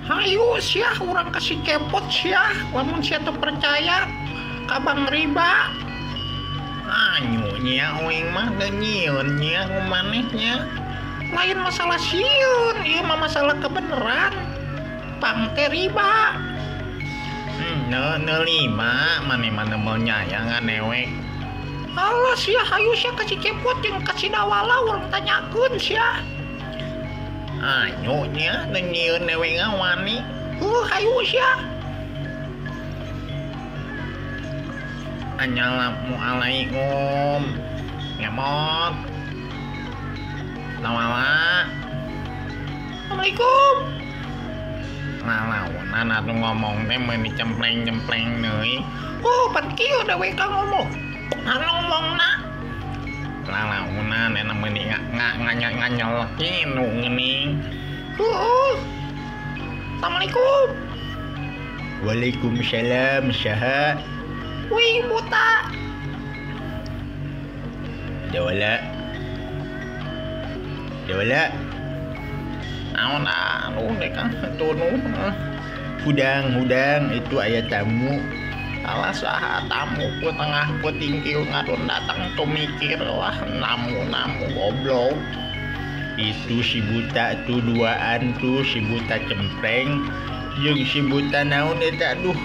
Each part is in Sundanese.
Hayu sia urang kasih cepot sia lamun sia teu percaya ka Bang Riba. Anyu nya uing mah teu nyieun nya ku maneh nya. Lain masalah sieun, ieu mah masalah kebenaran. Pang teh riba. Ne lima maneh mah nemel nyayangan dewek. Alah sia hayu sia ka si Cepot jeung ka si Dawala urang tanyakeun sia. Anyu nya teu nyieun dewek wani. Heuh hayu sia. Assalamualaikum. Ngemot. Dawala. Assalamualaikum. Lalaunan atuh ngomong teh meuni cempleng-cempleng deui. Oh, pan kieu dewek ka ngomong. Anu ngomongna. Lalaunan enak meuni nganyelkeun nu geuning. Heuh. Assalamualaikum. Waalaikumsalam saha? Wih buta. Dawala. Dawala. Naon anu dek tunu. Hudang itu aya tamu. Alah saha tamu ku tengah peuting kieu ngadon datang tuh mikir wah namu-namu goblok. Itu si buta tuh duaan tuh si buta cempreng jeung si buta naon eta aduh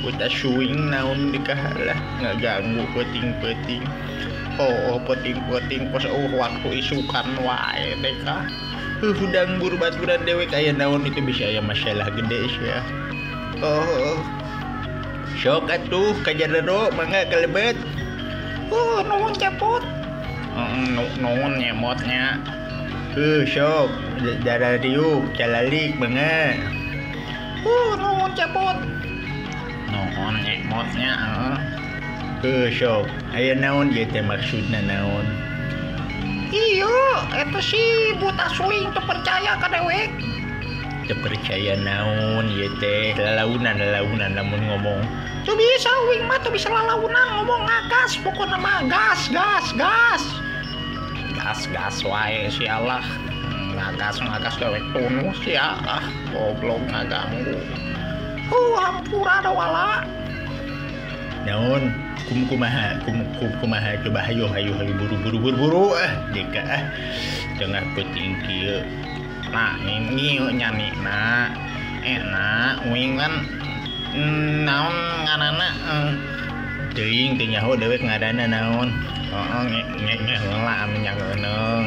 buta suing naon dikahalah ngaganggu peuting-peuting. Oh peuting-peuting pos waktu isukan wae deka. Hudang buru baturan dewek aya naon itu bisa aya masalah gede sia. Oh. Sok atuh ka jarero mangga kalebet. Nuhun Cepot. Nuhun nyemotnya. Sok darah riuk calalik mangga. Nuhun Cepot. Nuhun nyemotnya. Sok aya naon ieu teh maksudna naon? Iya, eta si buta suing teu percaya ka dewek. Teu percaya naon ieu teh lalaunan lamun ngomong. Teu bisa uing mah teu bisa lalaunan ngomong ngagas pokona mah gas gas gas. Gas gas wae sia lah. Ngagas dewek tunu sia ah goblok ngaganggu. Hampura Dawala. Naon? Kumaha kumaha coba hayu buru-buru ah deka ah tengah peuting kieu. Nah ini nyani na enak uing kan naon ngaranna teuing teu nyaho dewek ngaranna naon. Heeh nge heula anu nyageuneng.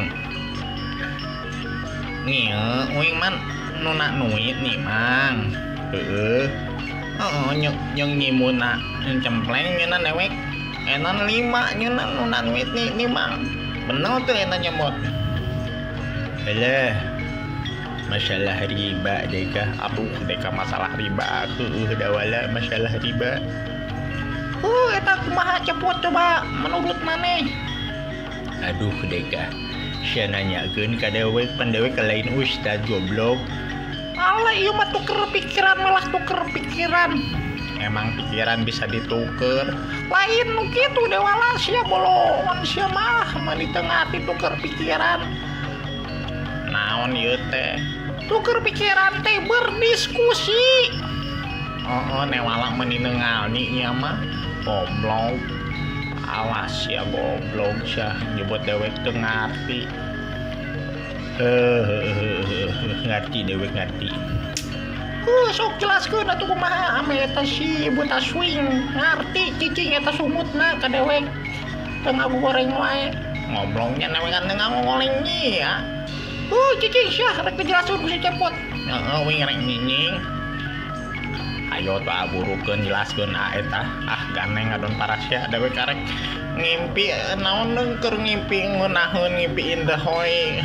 Ngieu uing man nu na nuit nih mang. Heeh. Heeh nyeng nyimuna cempleng nyeuna dewek. Enan lima nyeuna nu na nuit nih mang. Bener teu eta nyebot. Alah. Masalah riba deka. Aduh deka masalah riba. Heuh Dawala masalah riba. Eta kumaha Cepot coba menurut maneh? Aduh deka. Sia nanyakeun ka dewek pan dewek lain ustad goblok. Alah ieu mah tuker pikiran malah tuker pikiran. Emang pikiran bisa dituker. Lain nu kitu Dewala sia bolongan sia mah meuni teu ngarti tuker pikiran. Naon ieu teh? Tuker pikiran teh berdiskusi. Oh, Newala meuni nengalni nya mah goblok. Alah sia goblok sia nyebut dewek teu ngarti. Ngerti dewek ngerti. Sok jelaskeun atuh kumaha ame eta si buta swing ngarti cicing eta sumutna ka dewek. Teu ngagoreng wae. Ngoblongnya dewek kan teu ngagoreng ya. Cicing sia rek dijelaskeun ku si Cepot. Heeh wing rek nyinying. Ayo tuh aburukeun jelaskeun ah eta. Ah ganeng ngadon parasya dewek karek ngimpi naon keur ngimpi ngeunaheun ngimpi indah hoy.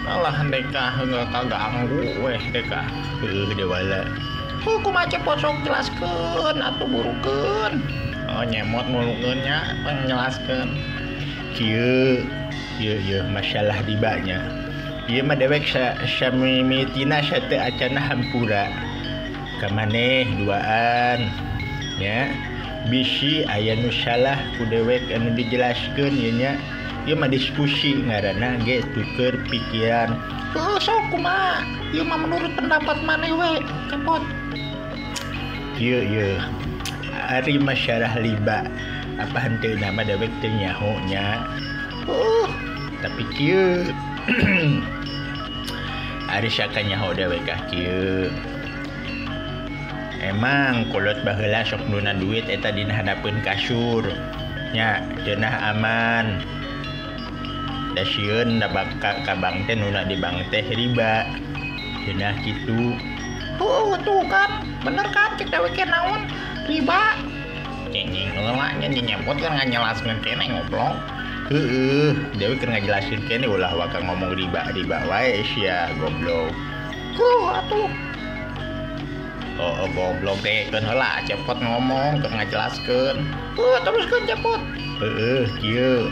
Alah deka heuh kaganggu weh deka. Heuh Dewala. Kumaha Cepot sok jelaskeun atuh burukeun. Oh nyemot mulungeun nya penjelaskeun. Kieu ieu masalah ribanya. Ieu mah dewek samimitina sateu acana hampura. Ka maneh duaan nya bisi aya nu salah ku dewek anu dijelaskeun ieu nya. Ieu mah diskusi ngaranna ge tuker pikiran. Heuh sok kumaha? Ieu mah menurut pendapat maneh we, Cepot. Kieu ieu. Ari masalah riba apa henteu nama dewek teu nyaho nya. Heuh, tapi kieu. Ari sakanyaho dewek ah kieu. Emang kolot baheula sok nuna duit eta dina hadapeun kasur. Nya cenah aman. Da sieun da ka bank teh nuna di bank teh riba. Cenah kitu. Heuh tuh kan, bener kan cek dewek ge naon riba. Cengeng heula nya nyebut kan ngajelaskeun keneh goblok. Heueuh, dewek keur ngajelaskeun keneh ulah waka ngomong riba-riba wae sia goblok. Heuh atuh. Oh, goblok deh, keun heula Cepot ngomong keur ngajelaskeun. Heuh, teruskeun Cepot. Heueuh, kieu.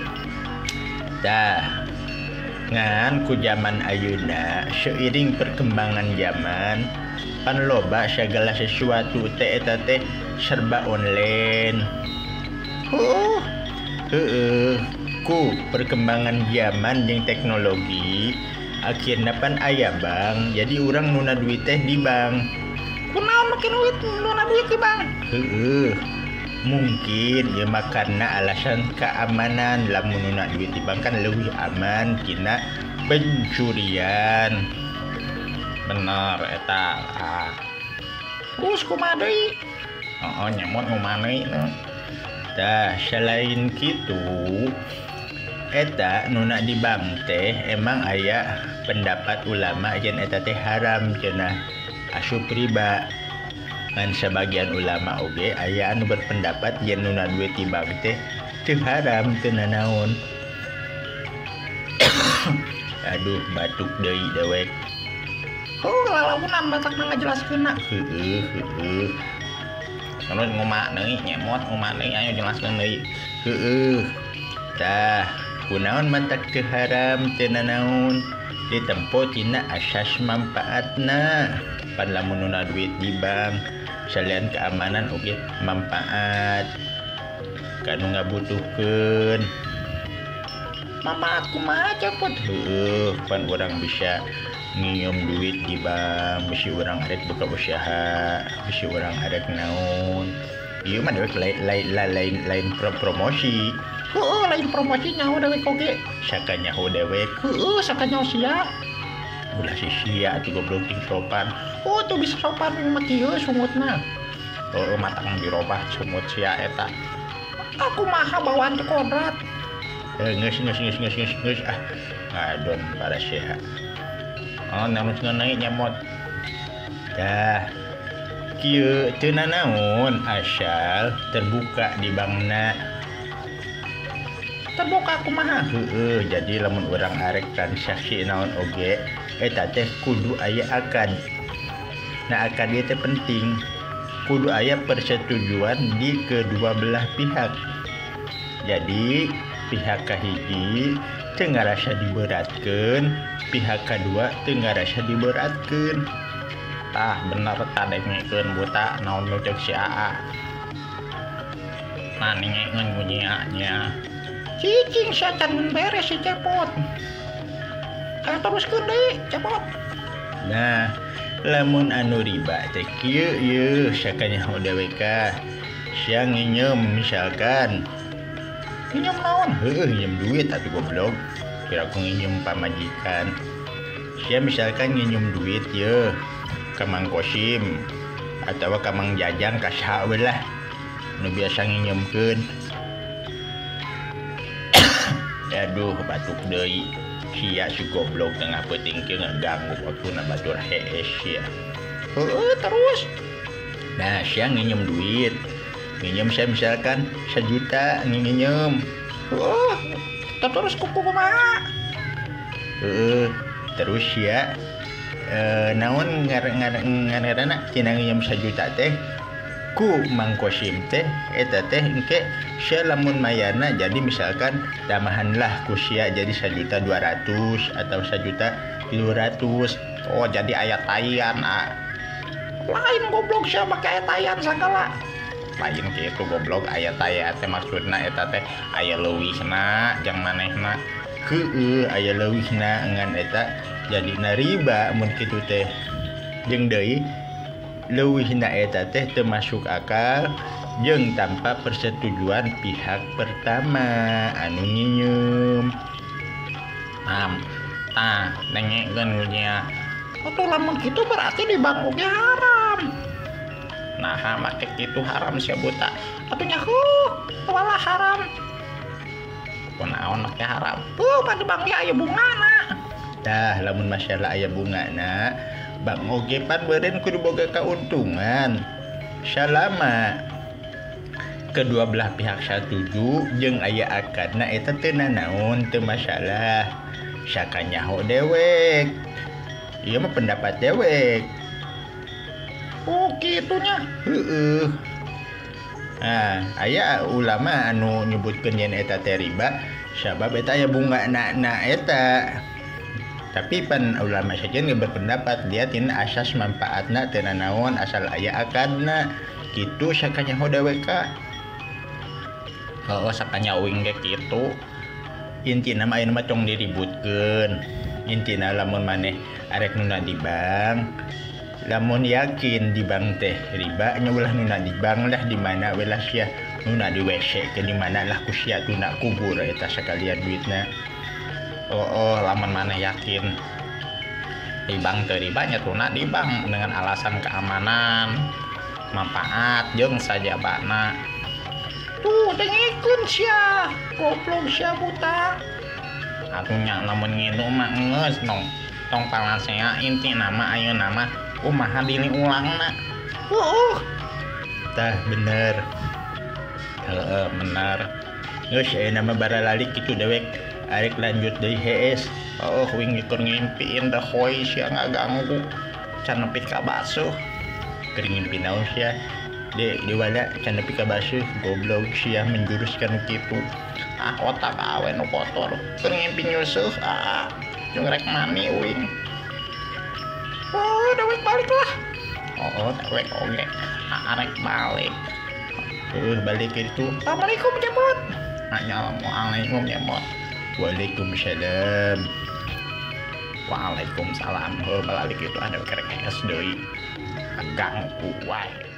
Tah, ngan ku jaman ayeuna seiring perkembangan jaman pan loba sagala sesuatu teh eta teh serba online. Heuh, heueuh, ku perkembangan jaman jeung teknologi akhirna pan aya bank, jadi urang nuna duit teh di bank. Kunaon make duit nuna duit di bank? Heueuh. Mungkin ieu mah karena alasan keamanan, lamun nuna duit di bank kan leuwih aman tina pencurian. Bener eta. Ah. Terus kumaha deui? Heeh, nyemot kumaha deui. Tah, selain kitu eta nuna di bank teh emang aya pendapat ulama yen eta teh haram cenah asup riba. Ngan sebagian ulama oge aya anu berpendapat yen nuna duit di bank teh teu haram teu nanaon. Aduh, batuk deui dewek. Heuh, lalaunan batakna ngajelaskeunna. Heueuh, heueuh. Terus ngumaha deui nyemot ngumaha deui ayo jelaskeun deui. Heueuh. Tah, kunaon matak teu haram teu nanaon? Ditempo tina asas manfaatna. Pan lamun nuna duit di bank salian keamanan oge manfaat kanu ngabutuhkeun. Manfaat kumaha Cepot? Heueuh, pan urang bisa nginjem duit di bank, bisi urang arek buka usaha, bisi urang arek naon. Ieu mah dewek lain promosi. Heueuh, lain promosi nyaho dewek oge. Sakanyaho dewek. Heueuh, sakanyaho sia. Ulah si sia atuh goblok ting sopan. Oh, tuh bisa sopan mah kieu sungutna. Heueuh, matang dirobah sungut sia eta. Aku maha bawaan teu kodrat. Geus ah. Ngadon para sia. Oh, neruskeun deui nyemot. Tah, kieu teu nanaon asal terbuka di bankna. Terbuka kumaha? Heueuh, jadi lamun urang arek transaksi naon oge eta teh kudu aya akad. Nah, akad ieu teh penting. Kudu aya persetujuan di kedua belah pihak. Jadi, pihak kahiji teu ngarasa diberatkeun, pihak kadua teu ngarasa diberatkeun. Tah, bener tah dengekeun buta naon nu ceuk si AA. Nah, ningekeun ku nya. Cicing sia can beres si Cepot. Ayo teruskeun deui, Cepot. Nah, lamun anu riba teh kieu ieu sakanyaho dewek ka. Sia nginjem misalkan. Nginjem naon? Heueuh, nginjem duit atuh goblok. Kira ku nginjem pamajikan. Sia misalkan nginjem duit ye ka Mang Kosim atawa ka Mang Jajang ka saha we lah nu biasa nginjemkeun. Aduh, batuk deui. Sia si goblok tengah peuting kieu ngaganggu waktuna batur hees sia. Heueuh, terus. Nah, sia nginjem duit. Nginjem saya misalkan 1 juta nginjem. Heueuh, terus kumaha? Heueuh, terus sia naon ngaranna tina nginjem 1 juta teh ku Mang Kosim teh eta teh engke sia lamun mayarna jadi misalkan tamahanlah ku sia jadi 1.200.000 atau 1.300.000. Oh, jadi aya tayan ah. Lain goblok sia make aya tayan sagala. Lain kitu goblok aya tayan teh maksudna eta teh aya leuwihna jang manehna. Heueuh, aya leuwihna ngan eta Jadina riba mun kitu teh. Jeung deui leuwihna eta teh teu masuk akal jeung tanpa persetujuan pihak pertama anu nginyeum. Tah dengekeun nya. Atuh lamun kitu berarti di bank oge haram. Nah, make kitu haram sia buta. Atuh nya heuh, walah haram. Kunaon make haram? Pan di bank ge aya bungana. Tah, lamun masalah aya bungana, bank oge pan beureun kudu boga kauntungan. Salama kedua belah pihak satuju jeung aya akadna eta teu nanaon, teu masalah. Sakanyaho dewek. Ieu mah pendapat dewek. Oh, kitunya. Heeh. Nah, aya ulama anu nyebutkeun yen eta teh riba sabab eta aya bungana na eta. Tapi pan ulama saja ge berpendapat dia tina asas manfaatna teu nanaon asal aya akadna. Kitu sakanyaho dewek ka. Heeh, sakanya uing ge kitu. Intina mah ayeuna mah tong diributkeun. Intina lamun maneh arek nunda di bank, lamun yakin di bank teh riba nya ulah nunda di bank lah, di mana we lah sia nunda di WC ke di mana lah ku sia tuna kubur eta sakalian duitna. Oh, lamun maneh yakin di bank teh riba nya tuna di bank dengan alasan keamanan, manfaat jeung sajabana. Tuh dengekeun sia, goblok sia buta. Atuh nya lamun ngilu mah geus tong tong palasea intina mah ayeuna mah kumaha dili ulangna. Heuh. Tah bener. Heeh, bener. Geus ayeuna mah baralalik kitu dewek arek lanjut deui hees. Oh, wing keur ngimpiin da hoi sia ngaganggu. Can nepi ka basuh. Keur ngimpi naon sia? De diwala can nepi ka basuh, goblok sia menjurus kana kitu. Ah, otak awe nu kotor. Keur ngimpi nyusuh, ah. Jeung rek mani uing. Oh, dewek balik lah. Oh, dewek oge. Arek balik. Balik itu. Assalamualaikum jemot. Assalamualaikum jemot. Waalaikumsalam. Waalaikumsalam. Heuh, balik itu ada kerek es deui. Ganggu wae.